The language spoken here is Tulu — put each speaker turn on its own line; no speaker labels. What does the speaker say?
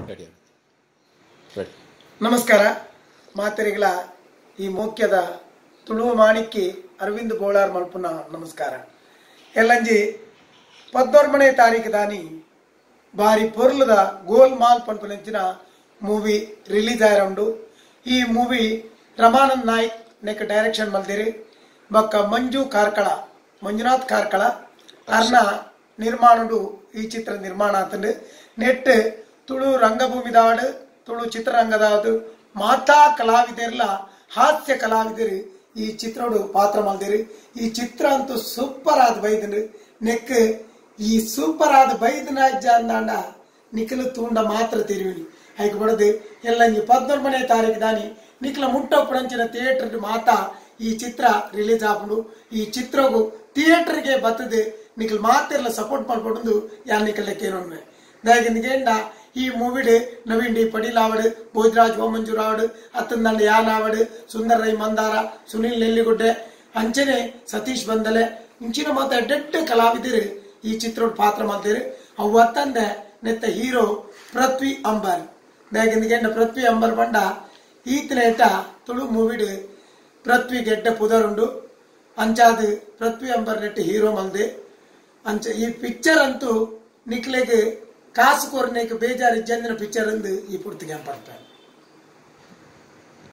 Ready ready.
ನಮಸ್ಕಾರ ಮಾತೆರಿಗಳ ಈ ಮೋಕ್ಯದ ತುಳುವ ಮಾಣಿಕ್ಕಿ ಅರವಿಂದ್ ಬೋಳಾರ್ ಮಲ್ಪುನ ನಮಸ್ಕಾರ. ಎಲ್ಲಂಜಿ 14ನೇ ತಾರೀಕು ದಾನಿ ಬಾರಿ ಪೊರ್ಲದ ಗೋಲ್ ಮಾಲ್ ಪನ್ಪುನಂಚಿನ ಮೂವಿ ರಿಲೀಸ್ ಆಯರುಂಡು. ಈ ಮೂವಿ ರಮಾನಂದ್ ನಾಯ್ಕ್ ನೆಕ್ ಡೈರೆಕ್ಷನ್ ಮಲ್ದಿರಿ ಬೊಕ್ಕ ಮಂಜು ಕಾರ್ಕಳ ಮಂಜುನಾಥ್ ಕಾರ್ಕಳ ಅರ್ನ ನಿರ್ಮಾಣಡು ಈ ಚಿತ್ರ ನಿರ್ಮಾಣ ಆತಂಡು. ನೆಟ್ ತುಳು ರಂಗಭೂಮಿದಾಡು ತುಳು ಚಿತ್ರರಂಗದಾಡು ಮಾತಾ ಕಲಾವಿದರ್ಲ ಹಾಸ್ಯ ಕಲಾವಿದರು ಈ ಚಿತ್ರೋಡು ಪಾತ್ರ ಮಲ್ದಿರಿ. ಈ ಚಿತ್ರ ಅಂತೂ ಸೂಪರ್ ಆದ ಬೈದನು. ನೆಕ್ ಈ ಸೂಪರ್ ಆದ ಬೈದನ ಅಂದಾಂಡ ನಿಖಲು ತೂಂಡ ಮಾತ್ರ ತಿರುವಿನಿ ಐಕ್ ಬಡದು ಎಲ್ಲ 14ನೇ ತಾರೀಕು ದಾನಿ ನಿಖಲ ಮುಟ್ಟೊಪ್ಪುನಂಚಿನ ಥಿಯೇಟರ್ ಮಾತಾ ಈ ಚಿತ್ರ ರಿಲೀಸ್ ಆಪುಂಡು. ಈ ಚಿತ್ರಗೂ ಥಿಯೇಟರ್ಗೆ ಬತ್ತದೆ ನಿಖಲ್ ಮಾತೆಲ್ಲ ಸಪೋರ್ಟ್ ಮಾಡ್ಕೊಂಡು ಯಾನ್ ನಿಖಲ್ ಕೇನೊಮ್ಮೆ ದಾಯಕಿಂದ ಈ ಮೂವಿಡ್ ನವೀನ್ ಡಿ ಪಡೀಲ್ ಭೋಜರಾಜ್ ಓಮಂಜೂರ್ ಆವಡ್ ಅತ್ತಂದಂಡ ಯಾನ್ ಆವಡ್ ಸುಂದರ್ ರೈ ಮಂದಾರ ಸುನಿಲ್ ನೆಲ್ಲಿಗುಡ್ಡೆ ಅಂಚನೆ ಸತೀಶ್ ಬಂದಲೆ ಇಂಚಿನ ಮಾತ ಎಡ್ಡೆಡ್ಡೆ ಕಲಾವಿದರು ಈ ಚಿತ್ರದ ಪಾತ್ರ ಮಾಡ್ತೀರಿ. ಅವು ಅತ್ತಂದೆ ನೆತ್ತ ಹೀರೋ ಪೃಥ್ವಿ ಅಂಬರ್ ದಾಯಕಿಂದ ಪೃಥ್ವಿ ಅಂಬರ್ ಬಂಡ ಈತನೇಟ ತುಳು ಮೂವಿಡ್ ಪೃಥ್ವಿ ಗೆಡ್ಡ ಪುದರುಂಡು. ಅಂಚಾದ ಪೃಥ್ವಿ ಅಂಬರ್ ನೆಟ್ಟ ಹೀರೋ ಮಲ್ದೆ. ಅಂಚ ಈ ಪಿಕ್ಚರ್ ಅಂತೂ ನಿಕ್ಲೆಗ್ ಕಾಸು ಕೊರ್ನೇಕ್ ಬೇಜಾರು ಜಂದಿನ ಪಿಕ್ಚರ್ ಅಂದು ಈ ಪೂರ್ತಿಗೆ ಪಡ್ತಾರೆ.